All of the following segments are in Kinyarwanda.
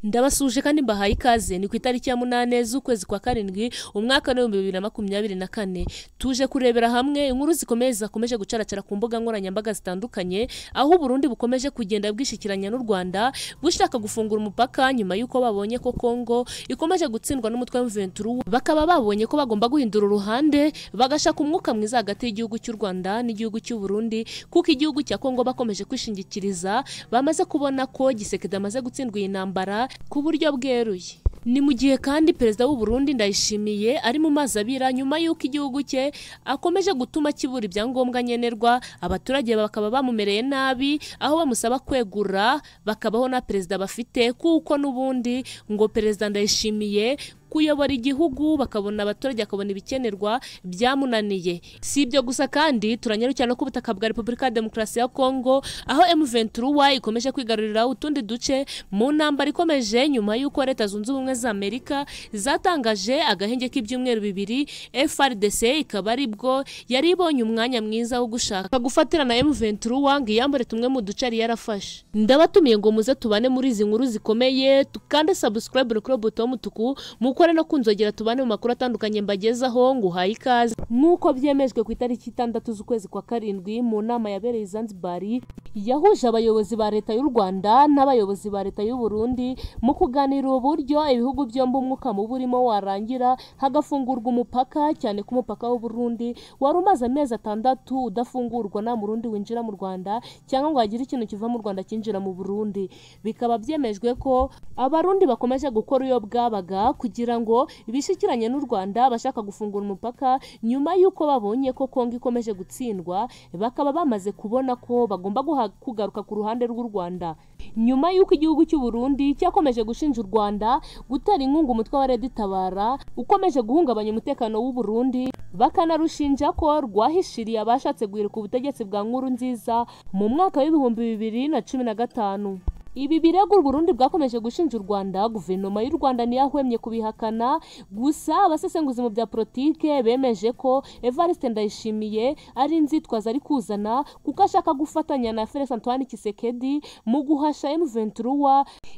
Ndabasuje kandi mbahaye ikaze. Ni ku itariki ya 8 z'ukwezi kwa 7 umwaka wa 2024. Tuje kurebera hamwe inkuru zikomeye zakomeje gucaracara ku mbuga nkoranyambaga zitandukanye, aho Burundi bukomeje kugenda bwishikiranya n'u Rwanda bushaka gufungura umupaka nyuma y'uko babonye ko Kongo ikomeje gutsindwa n'umutwe wa M23, bakaba babonye ko bagomba guhindura uruhande bagashaka umwuka mwiza hagati y'igihugu cy'u Rwanda n'igihugu cy'u Burundi, kuko igihugu cya Kongo bakomeje kwishingikiriza bamaze kubona ko Gisekedi amaze gutsindwa iyi ntambara ku buryo bweruye. Ni mu gihe kandi perezida w'u Burundi Ndayishimiye ari mu mazi abira nyuma y'uko igihugu cye akomeje gutuma kibura ibyangombwa nkenerwa, abaturage bakaba bamumereye nabi, aho bamusaba kwegura bakabaho na perezida bafite, kuko n'ubundi ngo perezida Ndayishimiye kuyobora igihugu bakabona abaturage akabona ibikenerwa byamunaniye. Si ibyo gusa kandi, turanyarukira no ku butaka bwa Repubulika ya Demokarasi ya Kongo, aho M23 ikomeje kwigarurira utundi duce mu ntambara ikomeje nyuma y'uko Leta Zunze Ubumwe za Amerika zatangaje agahenge k'ibyumweru 2. FARDC ikaba aribwo yari ibonye umwanya mwiza wo gushaka gufatirana M23 ngo iyambure tumwe mu duce yari yarafashe. Ndabatumiye ngo muze tubane muri izi nkuru zikomeye, tukande subscribe kuri buto y'umutuku, mukore no kunzogera, tubane mu makuru atandukanye mbagezaho. Nguhaye ikaze. Nk'uko byemejwe ku itariki 6 z'ukwezi kwa 7 mu nama yabereye Zanzibar yahuje abayobozi ba leta y'u Rwanda n'abayobozi ba leta y'u Burundi mu kuganira uburyo ibihugu byombi umwuka mubi urimo warangira hagafungurwa umupaka, cyane ko umupaka w'u Burundi wari umaze amezi 6 udafungurwa, nta Murundi winjira mu Rwanda cyangwa ngo hagire ikintu kiva mu Rwanda cyinjira mu Burundi. Bikaba byemejwe ko Abarundi bakomeje gukora iyo bwabaga kugira ngo bishikiranye n'u Rwanda bashaka gufungura umupaka nyuma y'uko babonye ko Kongo ikomeje gutsindwa, bakaba bamaze kubona ko bagomba kugaruka ku ruhande rw'u Rwanda nyuma y'uko igihugu cy'u Burundi cyakomeje gushinja u Rwanda gutera inkunga umutwe wa Red Tabara ukomeje guhungabanya umutekano w'u Burundi, bakanarushinja ko rwahishiriye abashatse guhirika ubutegetsi bwa Nkurunziza mu mwaka wa 2015. Ibi birego u Burundi bwakomeje gushinja u Rwanda, guverinoma y'u Rwanda ntiyahwemye kubihakana. Gusa abasesenguzi mu bya politike bemeje ko Evariste Ndayishimiye ari inzitwazo ari kuzana, kuko ashaka gufatanya na Felix Antoine Tshisekedi mu guhasha M23,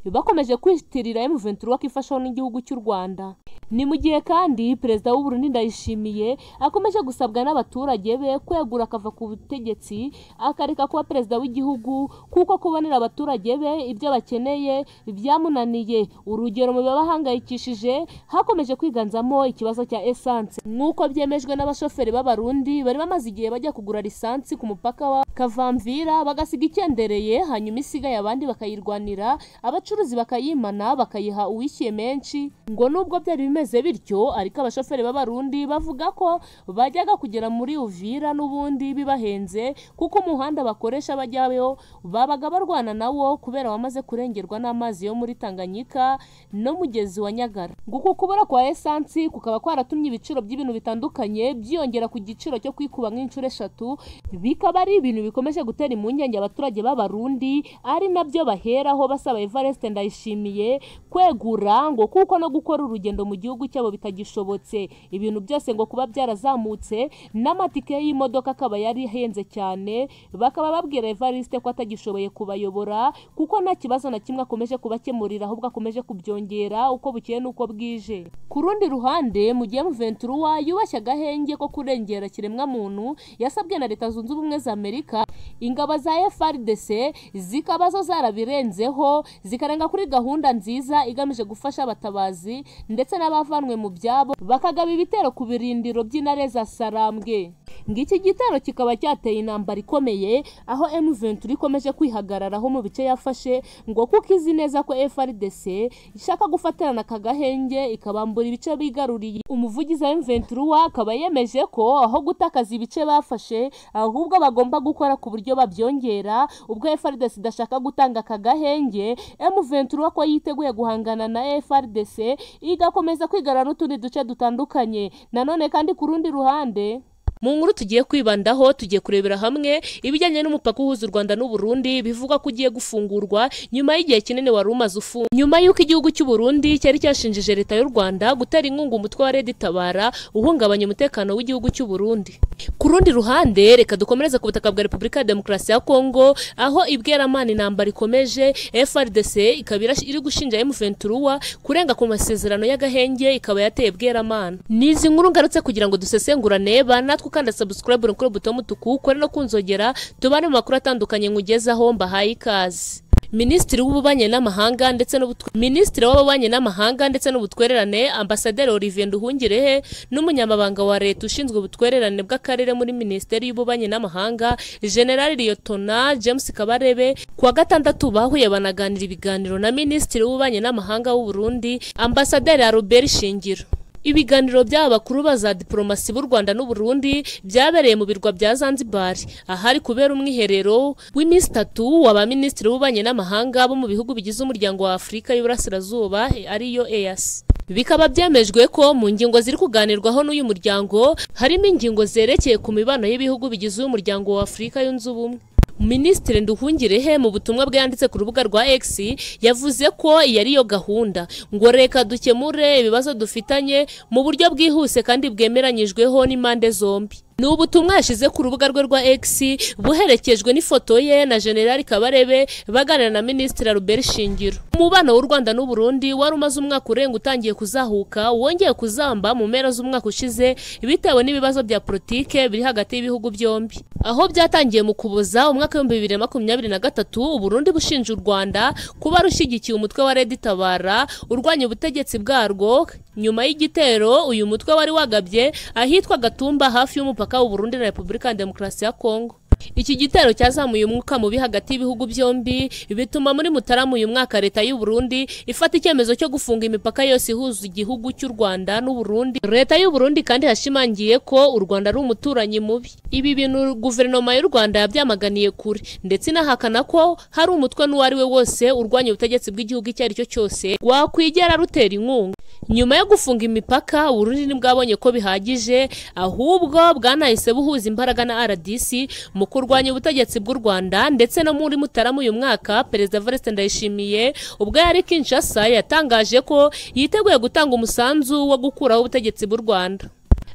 bakomeje kwitirira M23 ko ifashwa n'igihugu cy'u Rwanda. Ni mu gihe kandi perezida w'u Burundi Ndayishimiye akomeje gusabwa n'abaturage be kwegura akava ku butegetsi akareka kuba perezida w'igihugu, kuko kubonera abaturage be ibyo bakeneye byamunaniye. Urugero, mu bibahangayikishije hakomeje kwiganzamo ikibazo cya essence, nk'uko byemejwe n'abashoferi b'Abarundi bari bamaze igihe bajya kugura lisansi ku mupaka wa Kavamvira bagasiga ikendereye, hanyuma isigaye abandi bakayirwanira, abacuruzi bakayimana bakayiha uwishyuye menshi. Ngo nubwo byari bimeze bityo, ariko abashoferi b'Abarundi bavuga ko bajyaga kugera muri Uvira n'ubundi bibahenze, kuko umuhanda bakoresha bajyayo babaga barwana nawo kubera wamaze kurengerwa n'amazi yo muri Tanganyika no mugezi wa Nyagara. Nguko kubura kwa essence kukaba kwaratumye ibiciro by'ibintu bitandukanye byiyongera ku giciro cyo kwikuba nk'inshuro 3, bikaba ari ibintu bikomeje gutera impungenge abaturage b'Abarundi, ari nabyo baheraho basaba Evariste Ndayishimiye kwegura, ngo kuko no gukora urugendo mu gihugu cyabo bitagishobotse. Ibintu byose ngo kuba byarazamutse, n'amatike y'imodoka akaba yari ahenze cyane, bakaba babwira Evariste ko atagishoboye kubayobora kuko nta kibazo na kimwe akomeje kubakemurira, ahubwo akomeje kubyongera uko bukeye n'uko bwije. Ku rundi ruhande, mu gihe M23 yubashye agahenge ko kurengera kiremwa muntu yasabwe na Leta Zunze Ubumwe za Amerika, ingabo za FARDC zikaba zo zarabirenzeho zikarenga kuri gahunda nziza igamije gufasha abatabazi ndetse n'abavanwe mu byabo, bakagaba ibitero ku birindiro by'intare za Sarambwe. Ngiki gitero kikaba cyateye intambara ikomeye, aho M23 ikomeje kwihagararaho mu bice yafashe, ngo kuko izi neza ko FARDC ishaka gufatirana kagahenge ikabambura ibice bigaruriye. Umuvugizi wa M23 akaba yemeje ko aho gutakaza ibice bafashe ahubwo bagomba gukora ku buryo babyongera. Ubwo FARDC idashaka gutanga kagahenge, M23 ko yiteguye guhangana na FARDC igakomeza kwigarura n'utundi duce dutandukanye. Nanone kandi ku rundi ruhande, Mu nkuru tugiye kwibandaho, tugiye kurebera hamwe ibijyanye n'umupaka uhuza u Rwanda n'u Burundi bivugwa ko ugiye gufungurwa nyuma y'igihe kinini wari umaze ufunze, nyuma y'uko igihugu cy'u Burundi cyari cyashinjije leta y'u Rwanda gutera inkunga umutwe wa Red Tabara uhungabanya umutekano w'igihugu cy'u Burundi. Ku rundi ruhande, reka dukomereze ku butaka bwa Repubulika ya Demokarasi ya Kongo, aho ibweramana intambara ikomeje, FARDC ikaba iri gushinja M23 kurenga ku masezerano y'agahenge, ikaba yateye Bweramana. Nizi nkuru ngarutse kugira ngo dusesengurane, natwe ukanda subscribe kuri buto mutuku, ukore no kunzogera, tubane mu makuru atandukanye nkugezaho. Mbahaye ikaze. Minisitiri w'ububanyi n'amahanga ndetse Minisitiri w'ububanyi n'amahanga ndetse n'ubutwererane Ambasaderi Olivier Nduhungirehe n'umunyamabanga wa leta ushinzwe ubutwererane bw'akarere muri Minisiteri y'ububanyi n'amahanga General Liyotona James Kabarebe kuwa gatandatu bahuye banaganira ibiganiro na Minisitiri w'ububanyi n'amahanga w'u Burundi Ambasaderi Albert Shingiro. Ibiganiro by'aba bakuru ba za diplomasi b'u Rwanda n'u Burundi byabereye mu birwa bya Zanzibar, ahari kubera umwiherero w'iminsi itatu w'abaminisitiri b'ububanyi n'amahanga bo mu bihugu bigize umuryango wa Afurika y'Uburasirazuba ariyo EAC. Bikaba byemejwe ko mu ngingo ziri kuganirwaho n'uyu muryango harimo ingingo zerekeye ku mibano y'ibihugu bigize uyu muryango wa Afurika yunze ubumwe. Minisitiri Nduhungirehe mu butumwa bwe yanditse ku rubuga rwa X yavuze ko iyi ariyo gahunda, ngo reka dukemure ibibazo dufitanye mu buryo bwihuse kandi bwemeranyijweho n'impande zombi. Ni ubutumwa yashyize ku rubuga rwe rwa X buherekejwe n'ifoto ye na General Kabarebe baganira na Minisitiri Albert Shingiro. Umubano w'u Rwanda n'u Burundi wari umaze umwaka urenga utangiye kuzahuka, wongeye kuzamba mu mpera z'umwaka ushize bitewe n'ibibazo bya politike biri hagati y'ibihugu byombi, aho byatangiye mu Kuboza umwaka 2023. U Burundi bushinja u Rwanda kuba rushyigikiye umutwe wa Red Tabara urwanya ubutegetsi bwarwo, nyuma y'igitero uyu mutwe wari wagabye ahitwa Gatumba hafi y'umupaka w'u Burundi na Repubulika ya Demokarasi ya Kongo. Iki gitero cyazamuye umwuka mubi hagati y'ibihugu byombi, bituma muri Mutarama uyu mwaka leta y'u Burundi ifata icyemezo cyo gufunga imipaka yose ihuza igihugu cy'u Rwanda n'u Burundi. Leta y'u Burundi kandi yashimangiye ko u Rwanda ari umuturanyi mubi. Ibi bintu guverinoma y'u Rwanda yabyamaganiye kure, ndetse inahakana ko hari umutwe n'uwo ari we wose urwanya ubutegetsi bw'igihugu icyo ari cyo cyose wakwigera rutera inkunga. Nyuma yo gufunga imipaka, Burundi ntibwabonye ko bihagije, ahubwo bwanahise buhuza imbaraga na RDC mu kurwanya ubutegetsi bw'u Rwanda. Ndetse no muri Mutarama uyu mwaka, Perezida Evariste Ndayishimiye ubwo yari Kinshasa yatangaje ko yiteguye gutanga umusanzu wo gukuraho ubutegetsi bw'u Rwanda.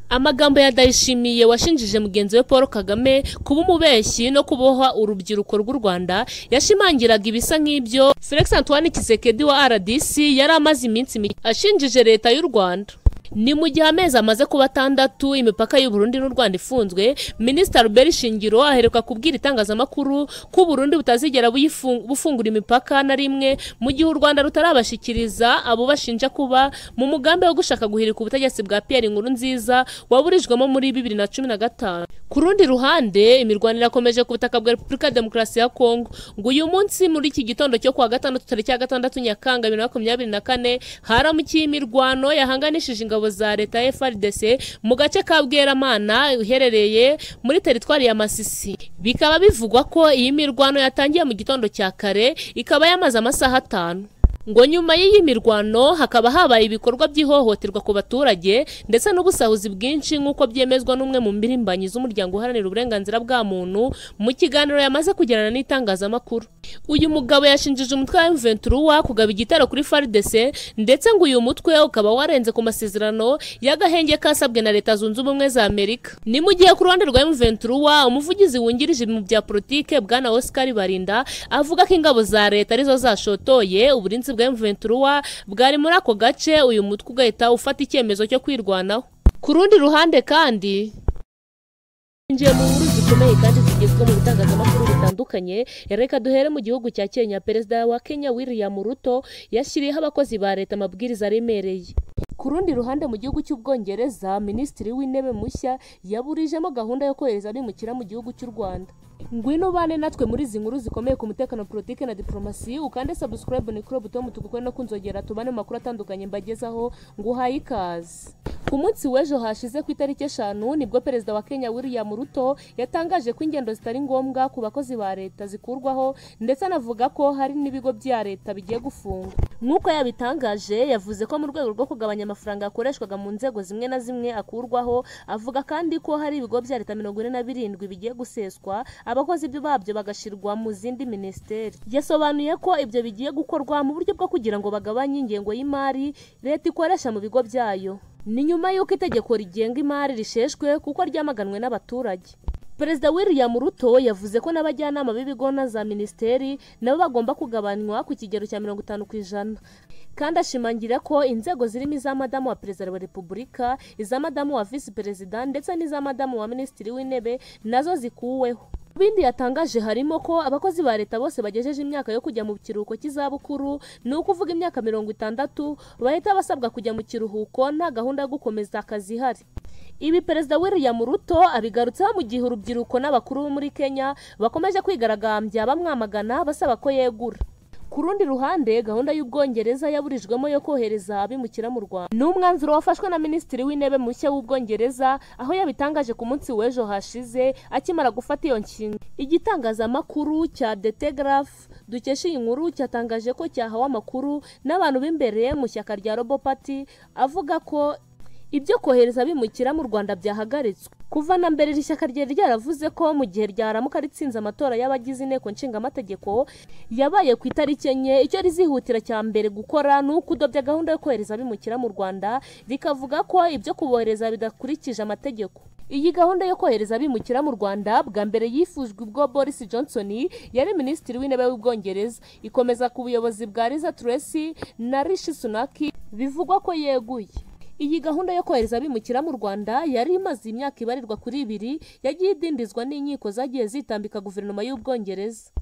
Amagambo ya Ndayishimiye washinjije mugenzi we Paul Kagame kuba umubeshyi no kuboha urubyiruko rw'u Rwanda yashimangiraga ibisa nk'ibyo Felix Antoine Tshisekedi wa RDC yari amaze iminsi mike ashinjije leta y'u Rwanda. Ni mu gihe amezi amaze kuba atandatu imipaka y'u Burundi n'u Rwanda ifunzwe, Minisitiri Albert Shingiro aheruka kubwira itangazamakuru ko u Burundi butazigera bufungura imipaka na rimwe mu gihe u Rwanda rutarabashyikiriza abo bashinja kuba mu mugambi wo gushaka guhirika ubutegetsi bwa Pierre Nkurunziza waburijwemo muri 2015. Ku rundi ruhande, imirwanire irakomeje ku butaka bwa Repubulika ya Demokarasi ya Kongo. Ngo uyu munsi muri iki gitondo cyo kuwa gatandatu tariki ya 6 Nyakanga 2024 haramukiye imirwano yahanganishije ingabo za leta ya FARDC mu gace ka Bweramana uherereye muri teritwari ya Masisi. Bikaba bivugwa ko iyi mirwano yatangiye mu gitondo cya kare ikaba yamaze amasaha 5. Ngo nyuma y'iyi mirwano hakaba habaye ibikorwa by'ihohoterwa ku baturage ndetse n'ubusahuzi bwinshi, nk'uko byemezwa n'umwe mu mbirimbanyi z'umuryango uharanira uburenganzira bwa muntu mu kiganiro yamaze kugirana n'itangazamakuru. Uyu mugabo yashinjije umutwe wa M23 kugaba igitero kuri FARDC, ndetse ngo uyu mutwe ukaba warenze ku masezerano y'agahenge kasabwe na Leta Zunze Ubumwe za Amerika. Ni mu gihe ku ruhande rwa M23 umuvugizi wungirije mu bya politike Bwana Oscar Barinda avuga ko ingabo za leta arizo zashotoye uburinzi bwa M23 bwari muri ako gace, uyu mutwe ugahita ufata icyemezo cyo kwirwanaho. Ku rundi ruhande kandi, Injiye mu nkuru zikomeye kandi zigezweho mu bitangazamakuru bitandukanye, reka duhere mu gihugu cya Kenya. Perezida wa Kenya William Ruto yashyiriyeho abakozi ba leta amabwiriza aremereye. Ku rundi ruhande, mu gihugu cy'Ubwongereza, Minisitiri w'Intebe mushya yaburijemo gahunda yo kohereza abimukira mu gihugu cy'u Rwanda. Ngwino ubane natwe muri izi nkuru zikomeye ku mutekano, politike na diplomasi. Ukande subscribe ni kuri buto mutuku no kunzogera, tubane mu makuru atandukanye mbagezaho. Nguhaye ikaze. Ku munsi w'ejo hashize ku itariki 5 nibwo perezida wa Kenya William Ruto yatangaje ko ingendo zitari ngombwa ku bakozi ba leta zikurwaho, ndetse anavuga ko hari n'ibigo bya leta bigiye gufungwa. Nk'uko yabitangaje, yavuze ko mu rwego rwo kugabanya amafaranga yakoreshwaga mu nzego zimwe na zimwe akurwaho. Avuga kandi ko hari ibigo bya leta 47 bigiye guseswa, abakozi babyo bagashyirwa mu zindi minisiteri. Yasobanuye ko ibyo bigiye gukorwa mu buryo bwo kugira ngo bagabanye ingengo y'imari leta ikoresha mu bigo byayo. Ni nyuma y'uko itegeko rigenga imari risheshwe kuko ryamaganwe n'abaturage. Perezida William Ruto yavuze ko n'abajyanama b'ibigo na za minisiteri nabo bagomba kugabanywa ku kigero cya 50%, kandi ashimangira ko inzego zirimo iza madamu wa perezida wa repubulika, iza madamu wa visi perezida ndetse n'iza madamu wa minisitiri w'intebe nazo zikuweho. Bindi yatangaje harimo ko abakozi ba leta bose bagejeje imyaka yo kujya mu kiruhuko cy'izabukuru, ni ukuvuga imyaka 60, bahita basabwa kujya mu kiruhuko nta gahunda yo gukomeza akazi ihari. Ibi Perezida William Ruto abigarutseho mu gihe urubyiruko n'abakuru bo muri Kenya bakomeje kwigaragambya bamwamagana basaba ko yegura. Ku rundi ruhande, gahunda y'Ubwongereza yaburijwemo yo kohereza abimukira mu Rwanda ni umwanzuro wafashwe na Minisitiri w'Intebe mushya w'Ubwongereza, aho yabitangaje ku munsi w'ejo hashize akimara gufata iyo nshinga. Igitangazamakuru cya The Telegraph dukesha iyi nkuru cyatangaje ko cyahawe amakuru n'abantu b'imbere mu shyaka rya Labour Party avuga ko ibyo kohereza abimukira mu Rwanda byahagaritswe. Kuva na mbere iri shyaka ryari ryaravuze ko mu gihe ryaramuka ritsinze amatora y'abagize inteko nshingamategeko yabaye ku itariki 4, icyo rizihutira cya mbere gukora ni ukudobya gahunda yo kohereza abimukira mu Rwanda, rikavuga ko ibyo kubohereza bidakurikije amategeko. Iyi gahunda yo kohereza abimukira mu Rwanda bwa mbere yifujwe ubwo Boris Johnson yari minisitiri w'intebe w'Ubwongereza, ikomeza ku buyobozi bwa Liz Truss na Rishi Sunak bivugwa ko yeguye. Iyi gahunda yo kohereza abimukira mu Rwanda yari imaze imyaka ibarirwa kuri 2, yagiye idindizwa n'inkiko zagiye zitambika guverinoma y'Ubwongereza.